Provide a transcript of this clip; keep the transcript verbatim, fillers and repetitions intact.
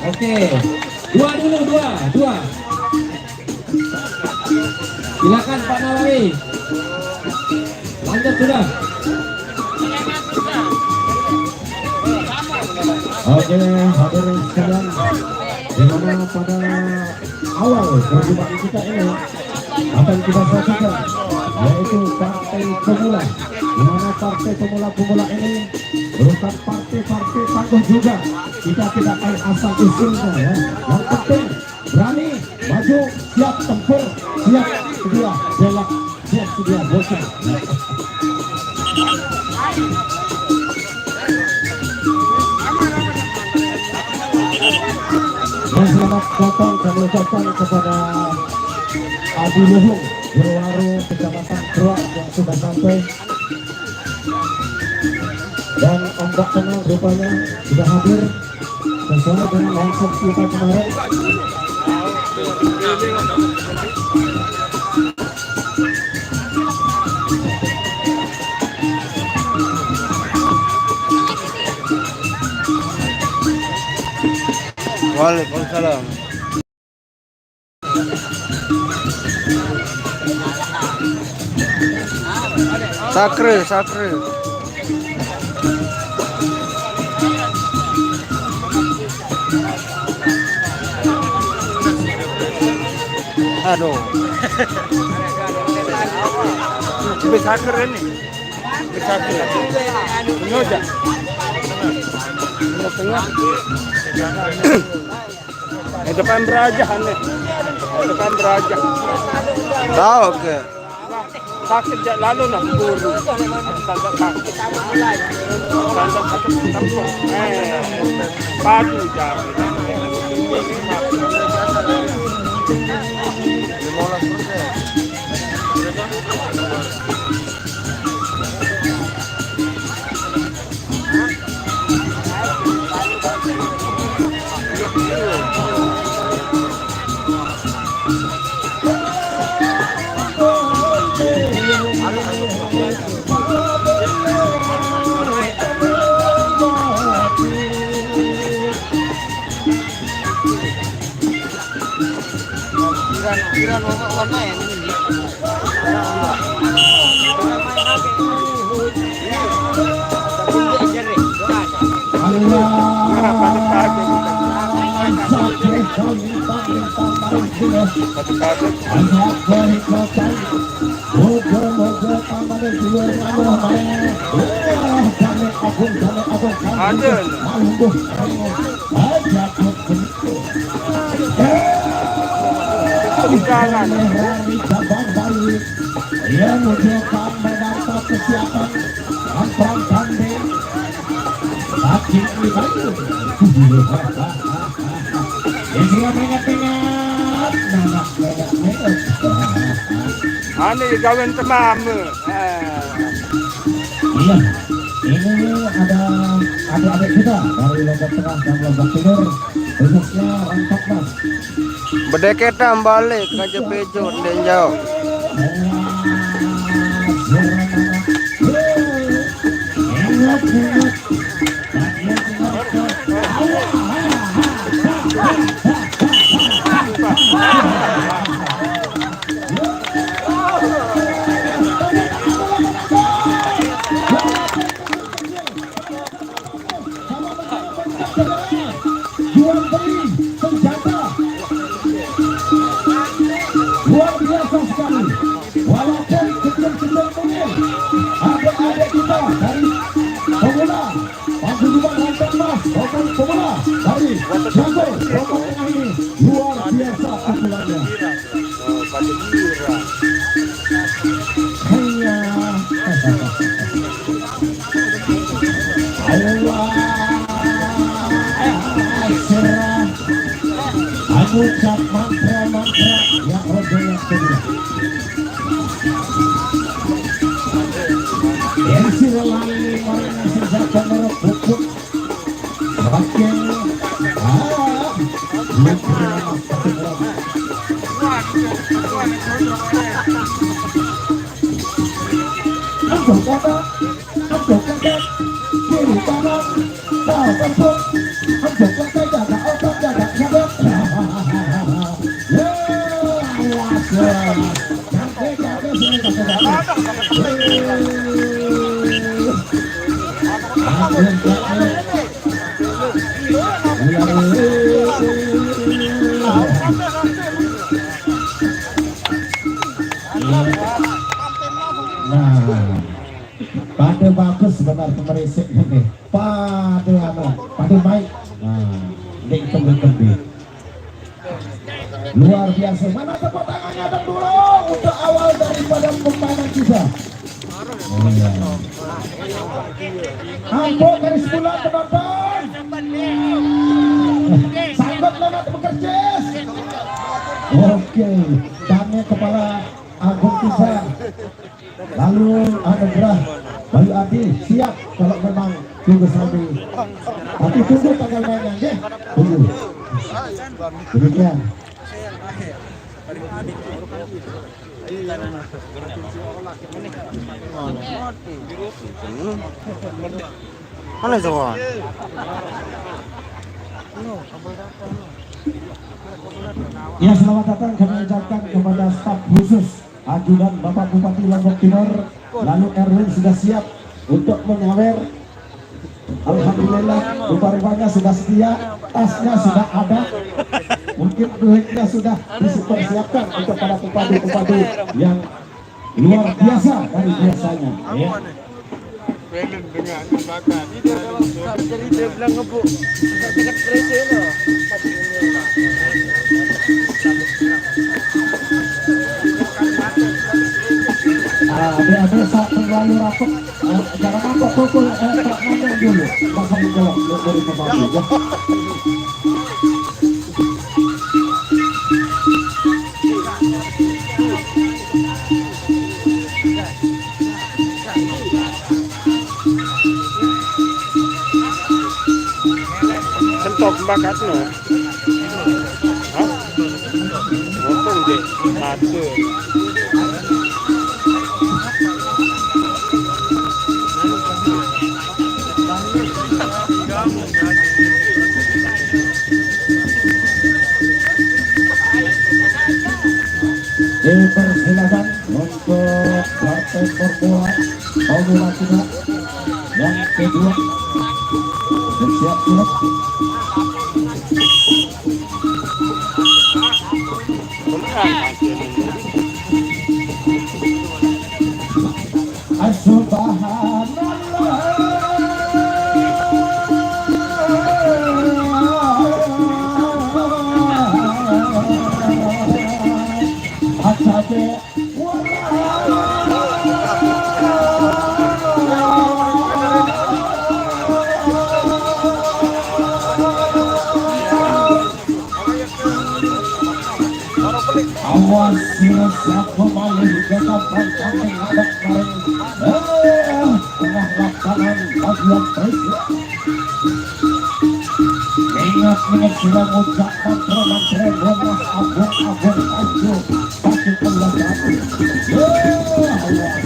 Oke, dua dulu, dua, dua. Silakan Pak Nawawi. Lanjut sudah. Oke, hadirin sekalian, di mana pada awal perjumpaan kita ini akan kita saksikan, yaitu partai pemula, di mana partai pemula-pemula ini bukan partai-partai tangguh juga. Kita tidak main asal usulnya, ya. Yang penting berani, maju, siap tempur, siap sedia bela, siap sedia bocah. Dan selamat datang kami ucapkan kepada Adi Luhung, Juru Waru Kecamatan Keruak yang sudah sampai. Dan Om Dak Kenal rupanya sudah hadir sesuai dengan mindset kita kemarin. Waalaikumsalam. Sakre, sakre. Aduh. Lebih sakre ini. Lebih sakre. Ini aja. Tengah-tengah. Itu kan beraja, aneh. Itu kan beraja. Tahu ke? Sakit jak lalu nah guru. Tanda sakit. Tanda sakit tempat. Eh, padu jam. Kiran, kiran warna, warna ya ini. Moga-moga amanah jiwa Allah, Maulana. Wah, Dane Agung, Dane Agung, Dane Agung. Aduh. Aduh. Aja kok begitu. Eh, Jalan. Rani Jabang Bali. Ya, moga tambah mantap kesiapan. Ampang tanding. Sakit di Bandung. Yang sudah peringat-peringat, nah, nah, nah, nah, nah. Ane gawen temame. Ah. Iya, ini ada adik-adik kita dari Lombok Tengah dan Lombok Timur, khususnya Rangkap Mas. Bedeketan balik aja bejo, denjau. Jual beli senjata luar biasa sekali. Walaupun kecil-kecil mungkin, adik-adik kita dari pemula, Paguyuban Rantan Mas, Rantan Pemula dari Jago, Lombok Tengah ini luar biasa pukulannya. Hanya Allah, serah. Aku ucap mantra-mantra yang rodo yang kedua. Yang sila lali marana senjata merah puput. Makin, ah, lupa. Aduh, kata, aduh, kata, kiri kanan, kau tepuk. Aduh, kata, jaga otot, jaga Pemerisik ini. Pada anak, pada baik. Nah, ini kembe-kembe. Luar biasa. Mana tepuk tangannya dong dulu untuk awal daripada permainan kita. Oh, iya. Ampun, garis bulan penonton. Sanggup lemat bekerja. Oke, dan kepala Agung Tisa. Lalu Anugerah Bayu Adi siap kalau memang tunggu sambil. Tapi tunggu tanggal mainnya, ya. Tunggu. Demikian. Mana itu, kawan? Ya, selamat datang kami ucapkan kepada staf khusus Ajudan Bapak Bupati Lombok Timur, lalu Erwin sudah siap untuk menyawer. Alhamdulillah, rupa-rupanya sudah sedia, tasnya sudah ada, mungkin duitnya sudah dipersiapkan untuk para pepadu-pepadu yang luar biasa dari biasanya. Ya. Film dengan tembakan. Jadi dia bilang ngebuk. Dekat kereta lah. Ah, dia, dia saat terlalu rapat. Ah, jangan nampak pukul, eh, tak ngomong dulu. Pasang di dalam, belum dari pembantu. Mentok bakat no. Hah? Untung deh, satu. Dipersilakan untuk partai Papua Pemuda kita yang kedua. Bersiap-siap. Subhanallah. Awas, sira sapa malih ketampan saking anak maring, eh, tengah lapangan bagian Prisya. Ingat-ingat sira ngucap mantra-mantra, wemas agung-agung, aja pati kelebatan. Ya Allah.